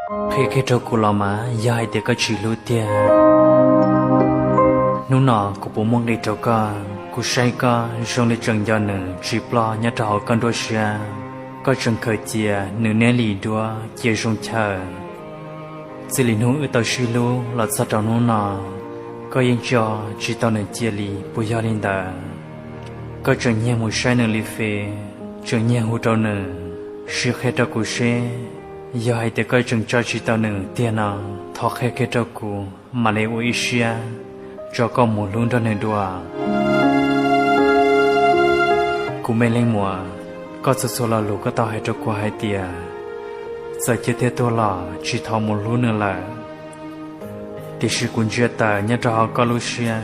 Qhia kiag rau kuv los mas yog hais tias koj tsis hlub tiag, hnub no kuv puas muaj nqis rau koj? Kuv saib koj zoo li tseem nco nws tsis ploj nyob rau hauv koj nruab siab. Koj tseem khaws cia nws niaj li duab cia zoo chaw. Txij li hnub wb tau sib hlub los txog rau hnub no, koj yeej tso tsis tau nws cia li puas yog li ntawd? Koj tseem nyiag mus saib nws li fes, tseem nyiag hu rau nws, sim qhia rau kuv seb yog hais tias koj tseem tso tsis tau nws tiag no, thov qhia kiag rau kuv mam li ua ib siab tso koj mus hlub nrog nws dua. Kuv me leej muam, koj txhua txhua lo lus koj tau hais rau kuv hais tias txawm ciaj thiab tuag los tsis thov mus hlub nws lawm. Tiam sis kuv ntsia tawm nyob rau hauv koj lub siab,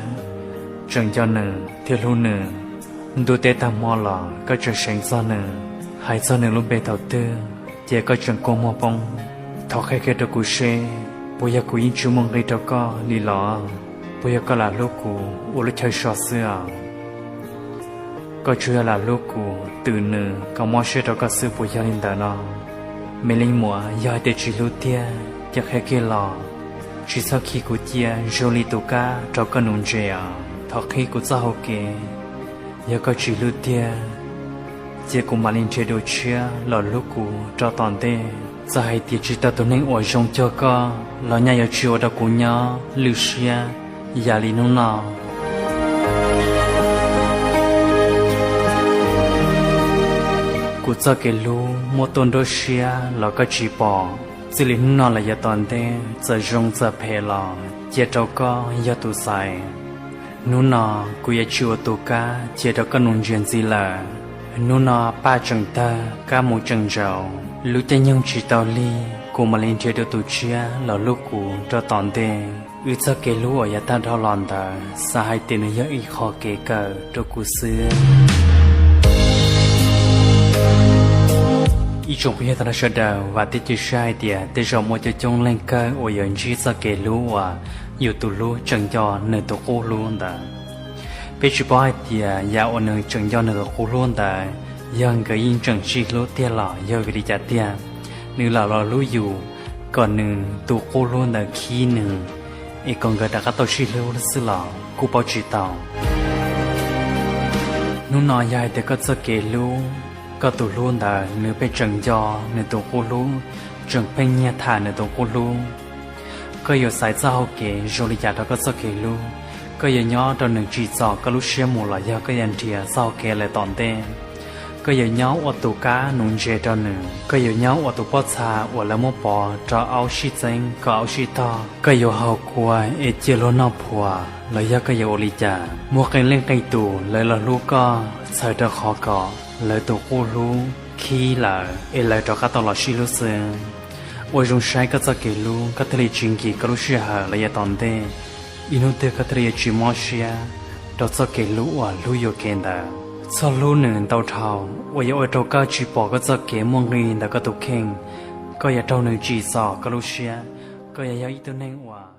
tseem nco nws thiab hlub nws. Ntuj teb tag hmo los koj tseem seev txog nws, hais txog nws lub npe thaum twg ces koj tseem kua muag poob. Thov qhia kiag rau kuv seb puas yog kuv yeej tsis muaj nqis rau koj li los? Puas yog koj lam hlub kuv ua lub chaw so xwb os? Koj tsuas yog lam hlub kuv twm nws kom mob siab rau koj xwb puas yog li ntawd no? Me leej muam, yog hais tias tsis hlub tiag ces qhia kiag los, tsis txhob khi kuv cia zoo li tus kab rau koj nuv ntses os. Thov qhib kuv txoj hau kev, yog koj tsis hlub tiag ces kuv mam li nrhiav dua tshiab los hlub kuv rau tom ntej. Txawm hais tias tsis tau tus neeg uas zoo cuag koj los nyaj yuav tsis ua rau kuv nyob lwj siab yam li hnub no. Kuv txoj kev hlub muab tuaj nruab siab los koj tsis pom. Txij li hnub no los yav tom ntej txawm zoo txawm phem los cia rau koj yog tus xaiv. Hnub no kuv yuav tsis ua tus kab cia rau koj nuv ntses ntxiv lawm. Hnub no paj tseem tawg kab mus tseem ntsaus, lub caij nyoog tsis tau lig kuv mam li nrhiav dua tus tshiab los hlub kuv rau tom ntej. Wb txoj kev hlub uas yav tag dhau los ntawd xav hais tias nws yog ib qho kev kawm rau kuv xwb. Ib tsoom phooj ywg tag nrho sawv daws, vam thiab cia siab hais tias tej zaum muaj coob coob leej kawg uas yuav ntsib txoj kev hlub uas yus tus hlub tseem nco nws tus qub hlub ntawd. Peb tsis paub hais tias yam uas nws tseem nco nws tus qub hlub ntawd yog nkawd yeej tseem sib hlub tiag los yog vim li cas tiag. Nws lam los hlub yus kom nws tus qub hlub ntawd khib nws es kom nkawd rov qab tau sib hlub xwb los kuj paub tsis tau. Hnub no yog hais tias koj txoj kev hlub, koj tus hlub ntawd nws pheej tseem nco nws tus qub hlub, tseem pheej nyiag tham nws tus qub hlub, koj yuav xaiv txoj hau kev zoo li cas rau koj txoj kev hlub? Koj yuav nyob rau nws tsim txom koj lub siab mus los yog koj yuav nrhiav txoj hau kev lawm tom ntej? Koj yuav nyob ua tus kab nuv ntses rau nws? Koj yuav nyob ua tus pob txha uas lawv muab pov rau aub sib txeeb kom aub sib tog? Koj yuav haus kua es cia luag noj phuas los yog koj yuav ua li cas? Muaj qee leej qee tus lawv los hlub koj txhawm rau qhov kom lawv tus qub hlub khib lawm es lawv rov qab tau los sib hlub xwb. Ua zoo saib koj txoj kev hlub, koj thiaj li tsis nkim koj lub sij hawm los yav tom ntej. Ib hnub twg koj thiaj li yuav tsis mob siab rau txoj kev hlub uas hlub yuam kev ntawd. Txhob hlub nws ntau dhau uas yuav ua rau koj tsis pom koj txoj kev muaj nqis ntawm koj tus kheej. Koj yuav raug nws tsim txom koj lub siab. Koj yuav yog ib tug neeg uas